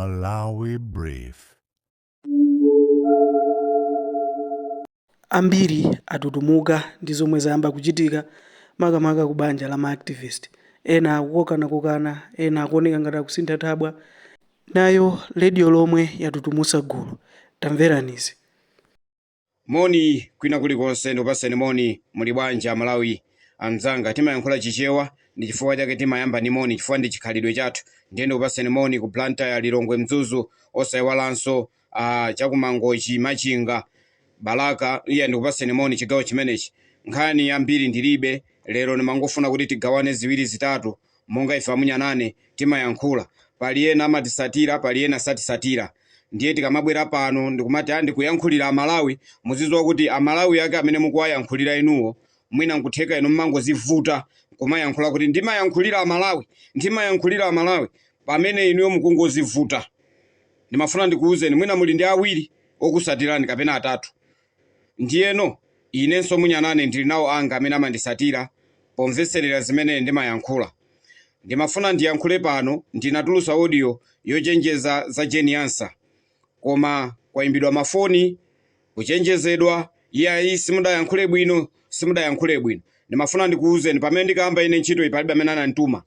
Malawi Brief. Ambiri atutumuka ndi zomwe zayamba kuchitika makamaka ku banja la ma activist. Ena akukokanakokana, ena akuoneka ngati akusintha thabwa. Nayo Radio Lomwe yatutumutsa gulu. Tamverani izi. Moni kwina kulikonse, ndikupaseni moni. Muli bwanji Amalawi anzanga? Timayankhula Chichewa, ndi chifukwa chake timayamba ndi moni, chifukwa ndi chikhalidwe chathu. Ndiye ndikupaseni moni ku Blantyre, Lilongwe, Mzuzu, osayiwalanso chakumangochi, Machinga, Balaka. Iye ndikupaseni moni chigawo chimenechi. Nkhani yambiri ndilibe lero, ndimangofuna kuti tigawane ziwiri zitatu monga ife amunyanane timayankhula. Pali ena amatisatira, pali ena satisatira. Ndiye tikamabwera pano ndikumati ndikuyankhulira Amalawi, muzidziwa kuti Amalawi ake amene mukuwayankhulira inuwo, mwina nkutheka inu mmangozivuta kumayankhula kuti ndimayankhulira Amalawi, ndimayankhulira Amalawi, pamene inuyo mukungozivuta. Ndimafuna ndikuwuzeni, mwina muli ndi awiri okusatirani kapena atatu. Ndiyeno inenso munyanane ndili nawo anga amene amandisatira pomvetserera zimene ndimayankhula. Ndimafuna ndiyankhule pano, ndinatulusa audio yochenjeza za Jane Ansah, koma kwayimbidwa mafoni kuchenjezedwa, iyayi, simudayankhule bwino, simudayankhule bwino. Ndimafuna ndikuwuzeni, pamene ndikayamba ine ntchito iyi palibe amene anandituma.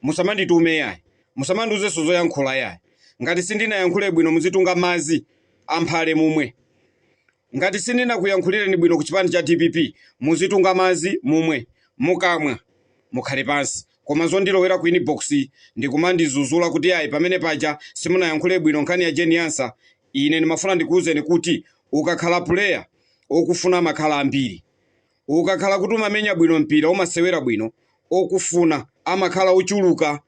Musamanditume yayi, musamandiuzenso zoyankhula yayi. Ngati sindinayankhule bwino, muzitunga madzi amphale mumwe. Ngati sindinakuyankhulireni bwino ku chipani cha DPP, muzitunga madzi mumwe, mukamwa mukhale pansi. Koma zondilowera ku inbox ndikumandizuzula kuti ayi, pamene paja simunayankhule bwino nkhani ya Jane Ansah, ine ndimafuna ndikuwuzeni kuti ukakhala player, okufuna amakhala ambiri. Ukakhala kuti umamenya bwino mpira, umasewera bwino, okufuna amakhala ochuluka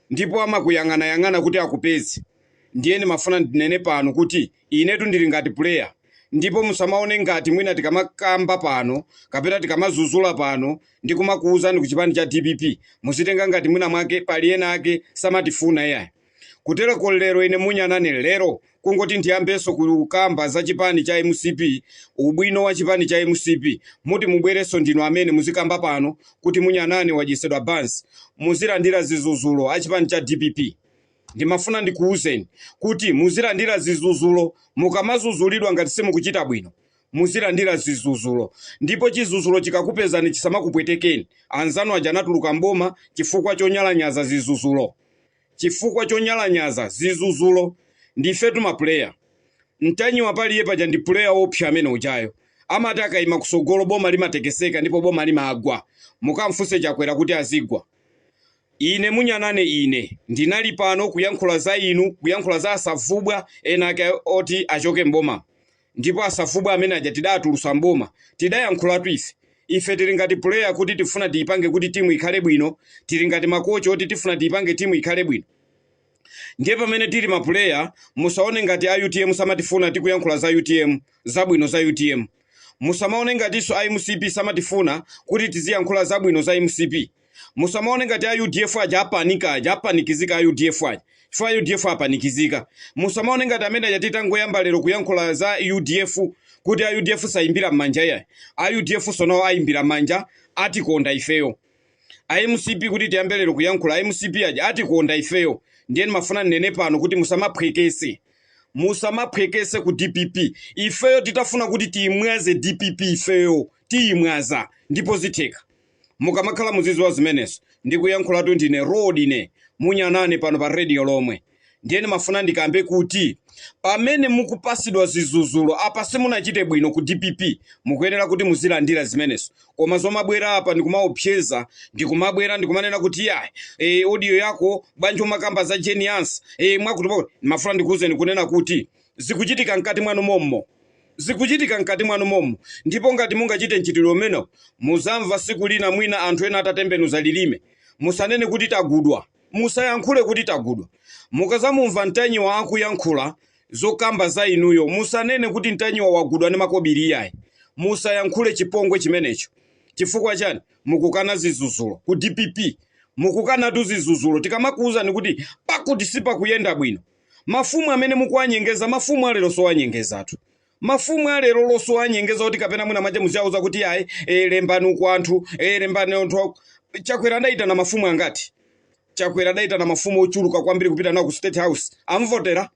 ndipo amakuyang'anayang'ana kuti akupeze. Ndiye ndimafuna ndinene pano kuti inetu ndili ngati player, ndipo musamaone ngati mwina tikamakamba pano kapena tikamazuzula pano ndi kumakuwuzani ku chipani cha DPP, muzitenga ngati mwina mwake pali ena ake samatifuna iyayi. Kutereko lero ine munyanane lero kungoti ndiyambenso kukamba za chipani cha MCP, ubwino wa chipani cha MCP, muti mubwerenso ndinu amene muzikamba pano kuti munyanane wadyetsedwa bansi. Muzilandira zizuzulo a chipani cha DPP. Ndimafuna ndikuwuzeni kuti muzilandira zizuzulo. Mukamazuzulidwa ngati simukuchita bwino, muzilandira zizuzulo, ndipo chizuzulo chikakupezani chisamakupwetekeni. Anzanu aja anatuluka mboma chifukwa chonyalanyaza zizuzulo, chifukwa chonyalanyaza zizuzulo. Ndifetu mapuleya. Mtanyiwa paliye paja ndi puleya wopsa amene ujayo. Amati akayima kusogolo boma limatekeseka ndipo boma limagwa. Mukamfunse Chakwera kuti azigwa. Ine munyanane ine ndinali pano kuyankhula za inu, kuyankhula za asavubwa ena ake oti achoke mboma, ndipo asavubwa amene aja tidatulusa mboma. Tidayankhulatu ife. Ife tili ngati player kuti tifuna tiyipange kuti timu ikhale bwino, tili ngati makochi oti tifuna tiyipange timu ikhale bwino. Ndiye pamene tili mapuleya, musaone ngati a UTM samatifuna tikuyankhula za UTM, zabwino za UTM. Musamaone ngatinso a MCP samatifuna kuti tiziyankhula zabwino za MCP. Musamaone ngati a UDF aja apanika aja, apanikizika a UDF aja, chifukwa a UDF apanikizika. Musamaone ngati amene aja titangoyamba lero kuyankhula za UDF kuti a UDF sayimbira m'manja iyayi. A UDF sonawo ayimbira m'manja, atikonda ifeyo. A MCP kuti tiyambe lero kuyankhula, a MCP aja atikonda ifeyo. Ndiye ndimafuna ndinene pano kuti musamaphwekese, musamaphwekese ku DPP. Ifeyo titafuna kuti tiyimwaze DPP, ifeyo tiyimwaza ndipo zitheka. Mukamakhala muziziwa zimenezo. Ndikuyankhulatu ndine Rodney Munyanane pano pa Radio Lomwe. Ndiye ndimafuna ndikambe kuti pamene mukupasidwa zizuzulo, apa simunachite bwino ku DPP, mukuyenera kuti muzilandira zimenezo. Koma zomabwera apa ndikumaopseza, ndikumabwera ndikumanena kuti yayi, audio yako bwanji umakamba za Jane Ansah, mwakuti mwakuti, ndimafuna ndikuwuzeni kunena kuti zikuchitika mkati mwanu mommo, zikuchitika mkati mwanu mommo. Ndipo ngati mungachite mchitidwe umenewo, muzamva siku lina mwina anthu ena atatembenuza lilime. Musanene kuti tagudwa, musayankhule kuti tagudwa. Mukazamumva Mtanyiwa akuyankhula zokamba za inuyo, musanene kuti Mtanyiwa wagudwa ndi makobiri iyayi. Musayankhule chipongwe chimenecho. Chifukwa chani? Mukukana zizuzulo ku DPP, mukukanatu zizuzulo. Tikamakuwuzani kuti pakuti sipakuyenda bwino, mafumu amene mukuwanyengeza, mafumu alero sowanyengezatu. Mafumu alero losowanyengeza kuti kapena mwina mwache muziyauza kuti ayi, lembani uku anthu, lembani anthu. Chakwera adayitana mafumu angati? Chakwera adayitana mafumu ochuluka kwambiri kupita nawo ku State House. Amvotera,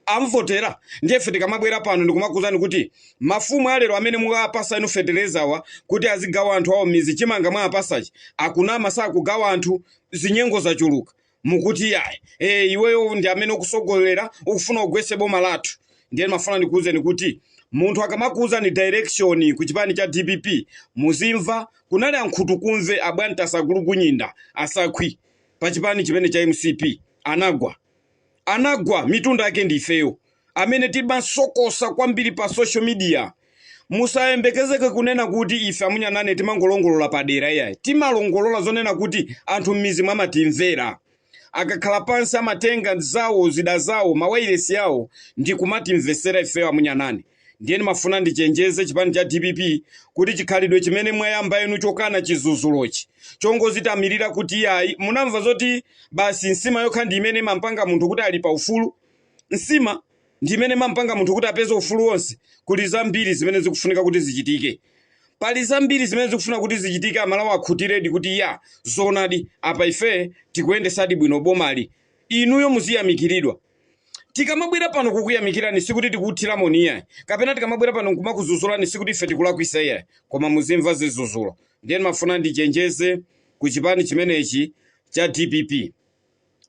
amvotera. Ndiye ife tikamabwera pano ndikumakuuzani kuti mafumu alero amene mukapasa inu feterezawa kuti azigawa anthu awo m'mizi, chimanga mwapasachi, akunama, sakugawa anthu, zinyengo zachuluka. Mukuti yayi, iweyo ndi amene ukusogolera, ukufuna ugwetse boma lathu. Ndiye mafuna ndikuwuzeni kuti munthu akamakuwuzani direction ku chipani cha DPP, muzimva. Kunali ankhutu kumve abwantasa, agulugunyinda, asakhwi pa chipani chimene cha MCP anagwa, anagwa. Mitunda yake ndi ifeyo amene timasokosa kwambiri pa social media. Musayembekezeke kunena kuti ife amunyanane timangolongolola padera, iyayi. Timalongolola zonena kuti anthu m'mizi mwamatimvera. Akakhala pansi amatenga zawo, zida zawo, mawairesi yawo ndi kumatimvesera ifeyo amunyanane. Ndiye ndimafuna ndichenjeze chipani cha DPP kuti chikhalidwe chimene mwayamba inu chokana chizuzulochi, chongozitamirira kuti iyayi, munamva zoti basi nsima yokha ndi imene imampanga munthu kuti ali pa ufulu, nsima ndi imene imampanga munthu kuti apeze ufulu wonse. Kuli zambiri zimene zikufunika kuti zichitike. Pali zambiri zimene zikufuna kuti zichitike Amalawi akhutiredi kuti ya, zoonadi, apa ife tikuyendesadi bwino bomali. Inuyo muziyamikiridwa. Tikamabwera pano kukuyamikirani, sikuti tikuthiramo iyayi, kapena tikamabwera pano nkumakuzuzulani, sikuti ife tikulakwisa iyayi, koma muzimva zizuzulo. Ndiye ndimafuna ndichenjeze ku chipani chimenechi cha DPP.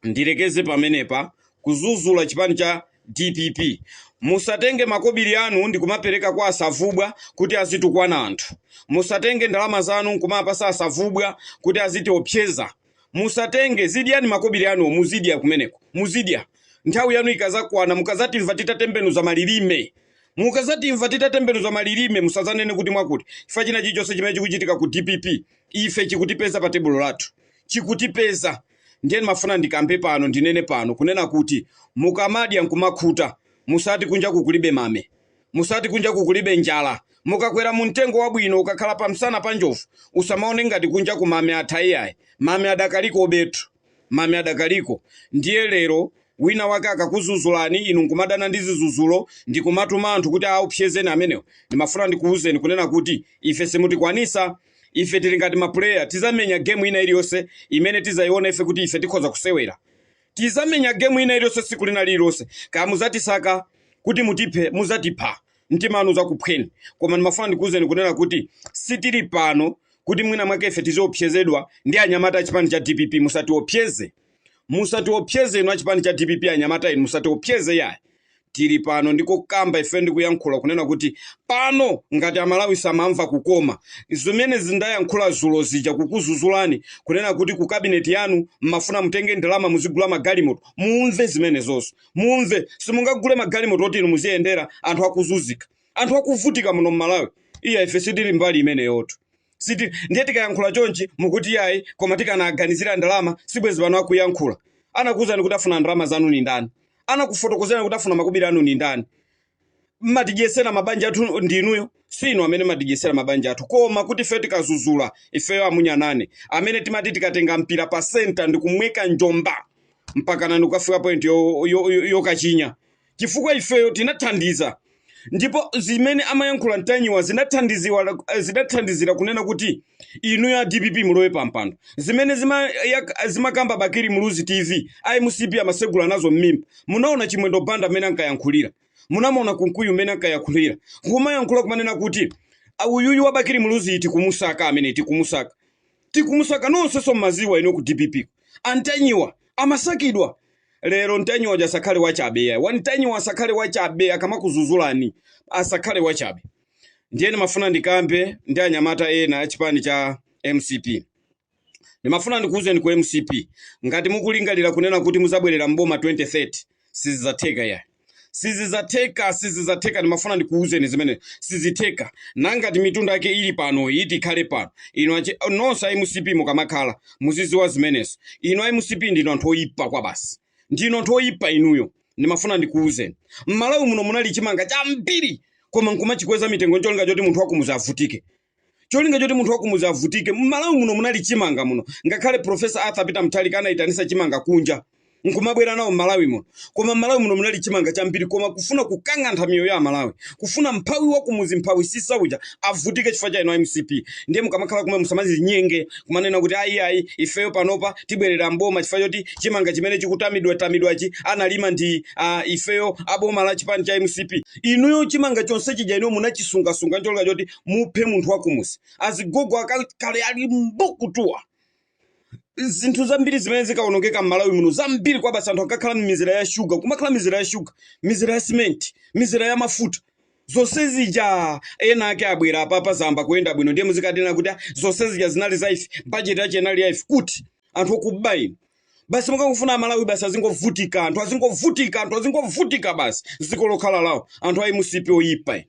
Ndilekeze pamenepa kuzuzula chipani cha DPP. Musatenge makobiri anu ndikumapereka kwa asavubwa kuti azitukwana anthu. Musatenge ndalama zanu nkumapasa asavubwa kuti azitiopseza. Musatenge, zidyani makobiri anu, muzidya kumeneko, muzidya. Nthawi yanu ikazakwana, mukazatimva titatembenuza malilime, mukazatimva titatembenuza malilime, musazanene kuti mwakuti. Chifukwa china chilichonse chimene chikuchitika ku DPP, ife chikutipeza pa tebulo lathu, chikutipeza. Ndiye ndimafuna ndikambe pano, ndinene pano kunena kuti mukamadya nkumakhuta, musati kunjaku kulibe mame, musati kunjaku kulibe njala. Mukakwera mu mtengo wabwino, ukakhala pa msana pa njovu, usamaone ngati kunja kumame atha, iyayi. Mame adakaliko betu, mame adakaliko. Ndiye lero wina wake akakuzuzulani inu nkumadana ndi zizuzulo ndikumatuma anthu kuti aopsezeni amenewo, ndimafuna ndikuwuzeni kunena kuti ife simutikwanisa. Ife tili ngati ma player, tizamenya game ina iliyonse imene tizayiona ife kuti ife tikhoza kusewera. Tizamenya game ina iliyonse, tsiku lina lililonse. Kaya muzatisaka kuti mutiphe, muzatipha, mtima anu uzakuphweni. Koma ndimafuna ndikuwuzeni kunena kuti sitili pano kuti mwina mwake ife tiziopsezedwa ndi anyamata a chipani cha DPP. Musatiopseze, musatiopseze inu a chipani cha DPP. Anyamata inu, musatiopseze yayi. Tili pano ndikukamba ife, ndikuyankhula kunena kuti pano ngati Amalawi samamva kukoma zimene zindayankhula zulo zija, kukuzuzulani kunena kuti ku kabineti yanu mmafuna mutenge ndalama muzigula magalimoto, mumve zimenezozo, mumve. Simungagule magalimoto oti inu muziyendera anthu akuzunzika, anthu akuvutika muno mMalawi. Iya, ife sitili mbali imeneyotu, siti. Ndiye tikayankhula chonchi mukuti yayi, koma tikanaganizira ndalama sibwezi pano akuyankhula. Anakuwuzani kuti afuna ndalama zanu ni ndani? Anakufotokozerani kuti afuna makobiri anu ni ndani? Mmatidyesera mabanja athu ndinuyo, sinu amene matidyesera mabanja athu. Koma kuti ife tikazuzula, ifeyo amunyanane amene timati tikatenga mpira pa center ndikumweka njomba mpakana ndikukafika point yokachinya, chifukwa ifeyo tinathandiza. Ndipo zimene amayankhula Mtanyiwa zinathandizira kunena kuti inu ya DPP mulowe pampando. Zimene zimakamba Bakili Muluzi TV, iMCP amasegula nazo mmimba. Munaona Chimwendo Banda amene ankayankhulira, munamaona Kunkuyu mmene ankayankhulira, kumayankhula kumanena kuti uyuyu wa Bakili Muluzi tikumusaka, amene tikumusaka, tikumusaka. Nonsenso mmaziwa ino ku DPP Antanyiwa amasakidwa. Lero Mtanyiwa uja asakhale wachabe yayi, wamtanyiwa asakhale wachabe, akamakuzuzulani asakhale wachabe. Ndiye ndimafuna ndikambe ndi anyamata ena a chipani cha MCP. Ndimafuna ndikuwuzeni ku MCP, ngati mukulingalira kunena kuti muzabwerera mboma 2030, sizidzatheka yayi, sizidzatheka, sizidzatheka. Ndimafuna ndikuwuzeni zimene sizitheka. Nangati mitunda yake ili pano, iti ikhale pano. Inu nonse a MCP, mukamakhala muziziwa zimenezo. Inu a MCP ndinu anthu oyipa kwa basi, ndinu anthu oyipa inuyo. Ndimafuna ndikuwuzeni, mMalawi muno munali chimanga chambiri, koma nkumachikweza mitengo ncholinga choti munthu wakumuzi avutike, cholinga choti munthu wakumuzi avutike. Mmalawi muno munali chimanga muno, ngakhale Professor Arthur Peter Mutharika anayitanisa chimanga kunja. Nkumabwera nawo m'Malawi muno. Koma m'Malawi muno munali chimanga chambiri, koma kufuna kukang'antha miyoyo ya Amalawi, kufuna mphawi wa kumuzi, mphawi sisa uja avutike chifukwa cha inu a MCP. Ndiye mukamakhala kumwe musamazinyenge kumanena kuti ayi ayi, ifeyo panopa tibwerera mboma chifukwa choti chimanga chimene chikutamidwa tamidwachi analima ndi ifeyo aboma la chipani cha MCP. Inuyo chimanga chonse chija inuyo munachisungasunga ncholinga choti muphe munthu wa kumuzi. Azigogo akakale ali mbukutuwa. Zinthu zambiri zimene zikawonongeka m'Malawi muno, zambiri kwa basi. Anthu akakhala m'mizera ya shuga, kumakhala mizera ya shuga, mizera ya simenti, mizera ya mafuta, zonse zija ena ake abwera apapa zayamba kuyenda bwino. Ndiye muzikatinena kuti, "Ah, zonse zija zinali za ife, bajeti yache inali ya ife." Kuti anthu okuba inu basi mukakufuna Amalawi basi azingovutika, anthu azingovutika, anthu azingovutika basi, dziko lokhala lawo. Anthu a MCP oyipa inu,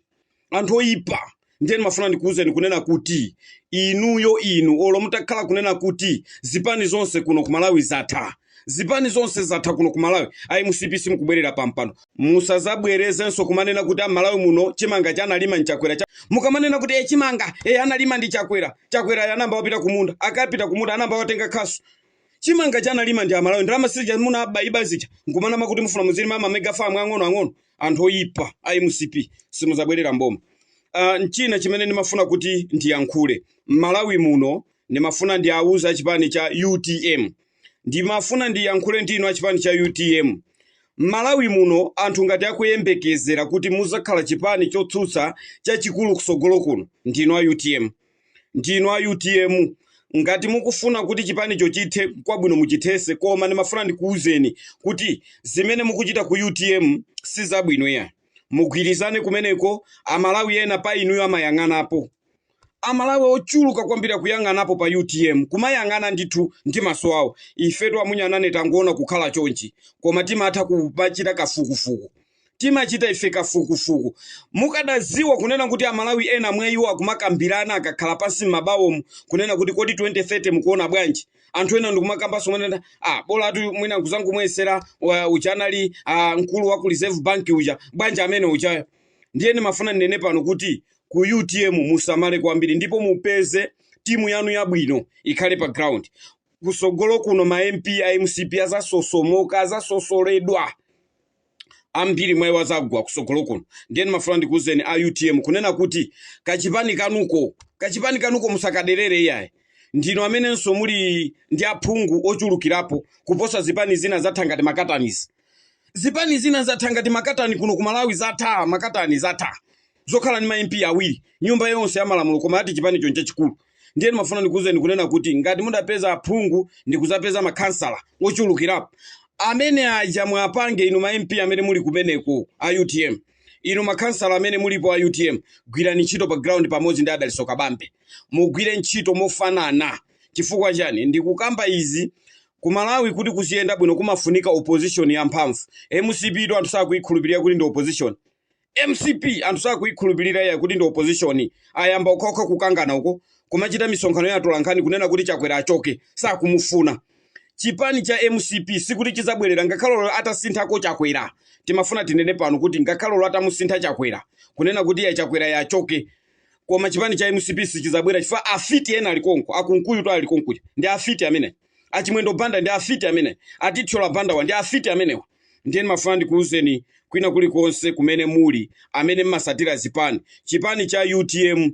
anthu oyipa. Ndiye ndimafuna ndikuwuzeni kunena kuti inuyo, inu olo mutakhala kunena kuti zipani zonse kuno ku Malawi zatha, zipani zonse zatha kuno ku Malawi, a MCP simukubwerera pampando. Musazabwerezenso kumanena kuti amalawi muno chimanga chanalima nchakwera. Mukamanena kuti e chimanga e analima ndi Chakwera, Chakwera anamba wapita kumunda? Akapita kumunda anamba watenga khasu? Chimanga chanalima ndi Amalawi. Ndalama sizija munabaiba zija nkumanama kuti mufuna muzilima ma mega farm ang'ono ang'ono. Anthu oyipa a MCP, simuzabwerera mboma. Nchina chimene ndimafuna kuti ndiyankhule m'Malawi muno, ndimafuna ndiawuze achipani cha UTM, ndimafuna ndiyankhule ndinu achipani cha UTM. M'Malawi muno anthu ngati akuyembekezera kuti muzakhala chipani chotsutsa chachikulu kusogolo kuno, ndinu a UTM, ndinu a UTM. Ngati mukufuna kuti chipanicho chithe, kwabwino, muchithese. Koma ndimafuna ndikuwuzeni kuti zimene mukuchita ku UTM si zabwino ya. Mugwirizane kumeneko. Amalawi ena pa inuyo amayang'anapo. Amalawi ochuluka kwambiri akuyang'anapo pa UTM, kumayang'ana ndithu ndi maso awo. Ifetu amunyanane tangoona kukhala chonchi, koma timatha kumachita kafukufuku, timachita ife kafukufuku. Mukadaziwa kunena kuti Amalawi ena mwa iwo akumakambirana akakhala pansi m'mabawomu kunena kuti, "Kodi 2030 mukuona bwanji?" Anthu ena ndikumakambanso manena, "Ah, bola atu mwina kuzangomwesera uja anali mkulu wa ku Reserve Bank uja bwanji, amene ujayo." Ndiye ndimafuna ndinene pano kuti ku UTM musamale kwambiri ndipo mupeze timu yanu yabwino ikhale pa ground. Kusogolo kuno ma MP a MCP azasosomoka, azasosoledwa, ambiri mwa iwo azagwa kusogolo kuno. Ndiye ndimafuna ndikuwuzeni a UTM kunena kuti kachipani kanuko, kachipani kanuko musakaderere iyayi. Ndinu amenenso muli ndi aphungu ochulukirapo kuposa zipani zina zatha ngati makatanizi. Zipani zina zatha ngati makatani kuno ku Malawi, zatha makatani, zatha zokhala ndi ma MP awiri nyumba yonse ya malamulo, koma ati chipani chonse chachikulu. Ndiye ndimafuna ndikuwuzeni kunena kuti ngati mudapeza aphungu ndi kuzapeza makhansala ochulukirapo, amene aja mwapange inu ma MP amene muli kumeneko a UTM, inu makhansala amene mulipo a UTM, gwirani ntchito pa ground pamodzi ndi Adaliso Kabambe, mugwire ntchito mofanana. Chifukwa chani ndikukamba izi? Ku Malawi kuti kuziyenda bwino kumafunika opposition yamphamvu. MCP to anthu sakuyikhulupirira kuti ndi opposition. MCP anthu sakuyikhulupirira iya kuti ndi opposition. Ayamba okhaokha kukangana uko, kumachita misonkhano ya atolankhani kunena kuti Chakwera achoke, sakumufuna. Chipani cha MCP sikuti chizabwerera ngakhale olo atasinthako Chakwera. Timafuna tinene pano kuti ngakhale olo atamusintha Chakwera kunena kuti iya Chakwera yachoke, koma chipani cha MCP sichizabwera chifukwa afiti ena ali konko. Akunkuyu to ali konkuja ndi afiti amene, Achimwendo Banda ndi afiti amene, Atithyola Bandawa ndi afiti amenewa. Ndiye ndimafuna ndikuwuzeni kwina kulikonse kumene muli amene mmasatira zipani, chipani cha UTM,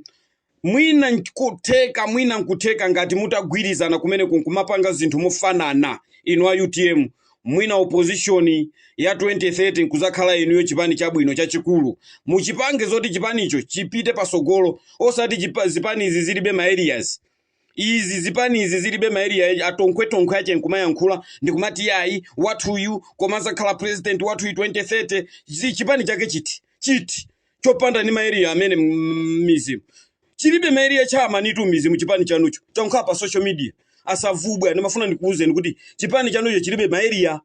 mwina nkutheka, mwina nkutheka ngati mutagwirizana kumene kumapanga zinthu mofanana inu a UTM, mwina opposition ya 2030 nkuzakhala inuyo chipani chabwino chachikulu. Muchipange zoti chipanicho chipite pasogolo, osati zipani izi zilibe ma areas izi, zipani izi zilibe ma area, atonkwe-tonkwe ache nkumayankhula ndikumati yayi wathuyu koma zakhala president wathuyu 2030. Chipani chake chiti chiti chopanda ndi ma area amene m'mizimu chilibe ma area cha amanitu m'mizimu? Chipani chanucho chankhala pa social media asavubwe. Ndimafuna ndikuwuzeni kuti chipani chanucho chilibe ma area.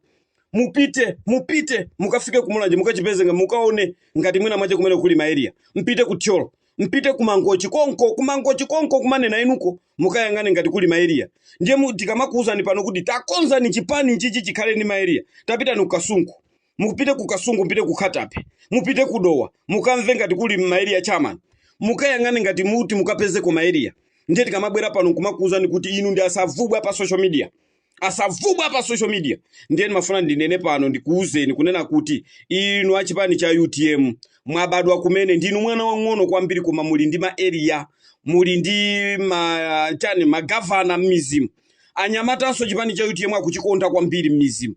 Mupite, mupite mukafike kumulanje, mukachipeze, mukaone ngati mwina mwache kumene kuli ma area. Mpite ku Thyolo, mpite kumangochi konko, kumangochi konko kumanena inuko, mukayang'ane ngati kuli ma area. Ndiye tikamakuwuzani pano kuti takonzani chipani chichi chikhale ndi ma area, tapitani ku Kasungu, mupite ku Kasungu, mupite ku Katape, mupite ku Dowa, mukamve ngati kuli ma area chairman, mukayang'ane ngati muti mukapezeko ma area. Ndiye tikamabwera pano nkumakuwuzani kuti inu ndi asavubwa pa social media. Asavubwa pa social media. Ndiye ndimafuna ndinene pano, ndikuwuzeni kunena kuti inu achipani cha UTM mwabadwa kumene, ndinu mwana wang'ono kwambiri, koma muli ndi ma area, muli ndi ma chani, magavana m'mizimu. Anyamatanso chipani cha UTM akuchikonda kwambiri m'mizimu.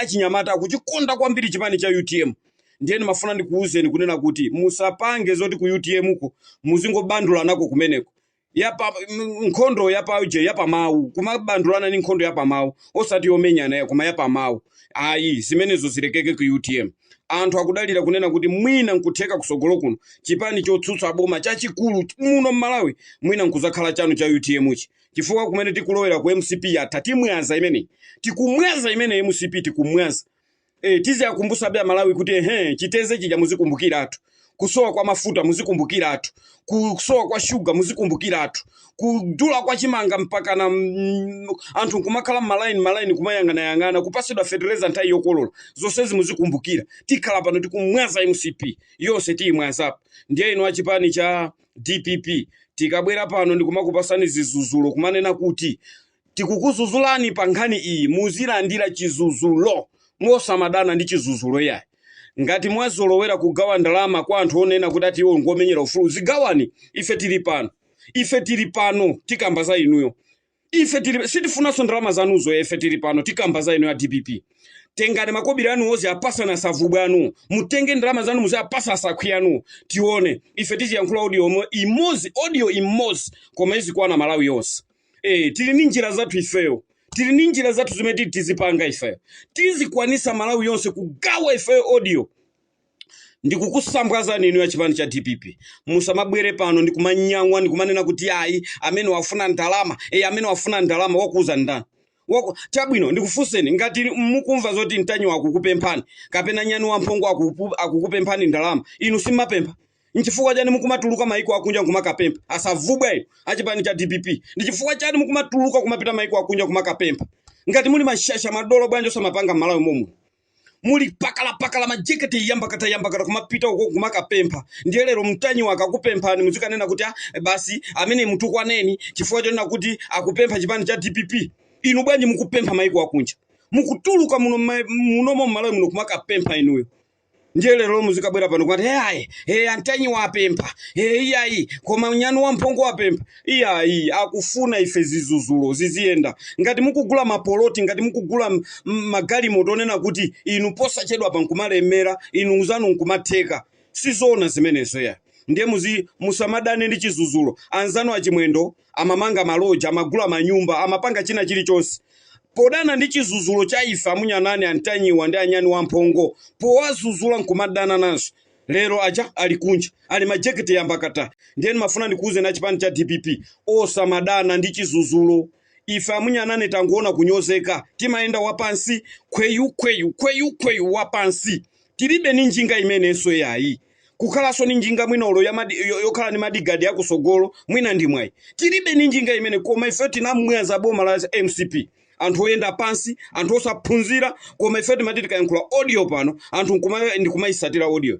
Achinyamata akuchikonda kwambiri chipani cha UTM. Ndiye ndimafuna ndikuwuzeni kunena kuti musapange zoti ku UTM ko muzingobandula nako kumeneko yapa nkhondo yapauje yapamawu, kumabandulana ni nkhondo yapamawu, osati yomenyana ya, koma yapamawu. Ayi, zimenezo zilekeke ku UTM. Anthu akudalira kunena kuti mwina nkutheka kusogolo kuno chipani chotsutsa boma chachikulu muno mMalawi mwina nkuzakhala chanu cha UTM chi, chifukwa kumene tikulowera ku MCP yatha. Timwaza imene, tikumwaza imene MCP, tikumwaza. Tiziyakumbusabe Amalawi kuti ehe, chiteze chija muzikumbukiratu, kusowa kwa mafuta muzikumbukiratu, kusowa kwa shuga muzikumbukiratu, kudula kwa chimanga mpaka na anthu nkumakhala mmalaini malaini kumayang'anayang'ana kupasidwa fetereza nthawi yokolola, zonsezi muzikumbukira. Tikhala pano tikumwaza MCP yonse, tiyimwazapo. Ndiye inu achipani cha DPP, tikabwera pano ndikumakupasani zizuzulo, kumanena kuti tikukuzuzulani pa nkhani iyi, muzilandira chizuzulo, mosamadana ndi chizuzulo yayi. Ngati mwazolowera kugawa ndalama kwa anthu onena kuti ati iwo ngomenyera ufulu, zigawani. Ife tili pano, ife tili pano tikamba za inuyo. Ife tili, sitifunanso ndalama zanuzo. Ife tili pano tikamba za inuyo ya DPP. Tengani makobiri anu ozi apasana asavubwe anu, mutenge ndalama zanu muziapasa asakhwi anu, tione. Ife tiziyankhula audio imodzi, audio imodzi, koma izikwana Malawi yonse. Tili ndi njira zathu ifeyo, tili ndi njira zathu zimene tili tizipanga ifeyo, tizikwanisa Malawi yonse kugawa ifeyo audio ndikukusambwazani inu ya chipani cha DPP. Musamabwere pano ndikumanyang'wa, ndikumanena kuti ayi, amene wafuna ndalama, amene wafuna ndalama wakuuza ndani? Wako chabwino, ndikufunseni, ngati mukumva zoti Mtanyiwa akukupemphani kapena nyani wamphongo akukupemphani ndalama, inu simmapempha? Nchifukwa chani mukumatuluka maiko akunja nkumakapempha? Asavubwa inu achipani cha DPP, ndi chifukwa chani mukumatuluka kumapita maiko akunja kumakapempha? Ngati muli mashasha madolo, bwanji osamapanga m'Malawi momwe? Muli pakalapakala, majekete yambakata yambakata, kumapita uko kumakapempha. Ndiye lero Mtanyiwa akakupemphani, muzikanena kuti ah, basi amene mutukwaneni chifukwa chonena kuti akupempha chipani cha DPP. Inu bwanji mukupempha maiko akunja? Mukutuluka muno munomo m'Malawi muno kumakapempha inuyo. Ndiye lero muzikabwera pano kumati hey, hey, aMtanyiwa apempha, hey, iyayi, koma nyani wamphongo apempha. Iyayi, akufuna ife zizuzulo ziziyenda. Ngati mukugula mapoloti, ngati mukugula magalimoto onena kuti inu posachedwa pa nkumalemera, inu zanu nkumatheka, sizoona zimenezo ya. Ndiye musamadane ndi chizuzulo. Anzanu achimwendo amamanga maloja, amagula manyumba, amapanga china chilichonse podana ndi chizuzulo cha ife amunyanani aMtanyiwa ndi anyani wamphongo, powazuzula nkumadana nazo. Lero aja ali kunja, ali majekete yambakata. Ndiye ndimafuna ndikuuze na chipani cha DPP, osamadana ndi chizuzulo. Ife amunyanane tanguona kunyozeka, timayenda wapansi, khweyu khweyu khweyu khweyu wapansi. Tilibe ni njinga imenenso yayi, kukhalanso ni njinga mwinolo yokhala ni madigadi akusogolo mwina ndi mwayi. Tilibe ni njinga imene, koma ife tinamwaza boma la MCP. Anthu oyenda pansi, anthu osaphunzira, koma ife timati tikayankhula audio pano, anthu ndikumayisatira audio.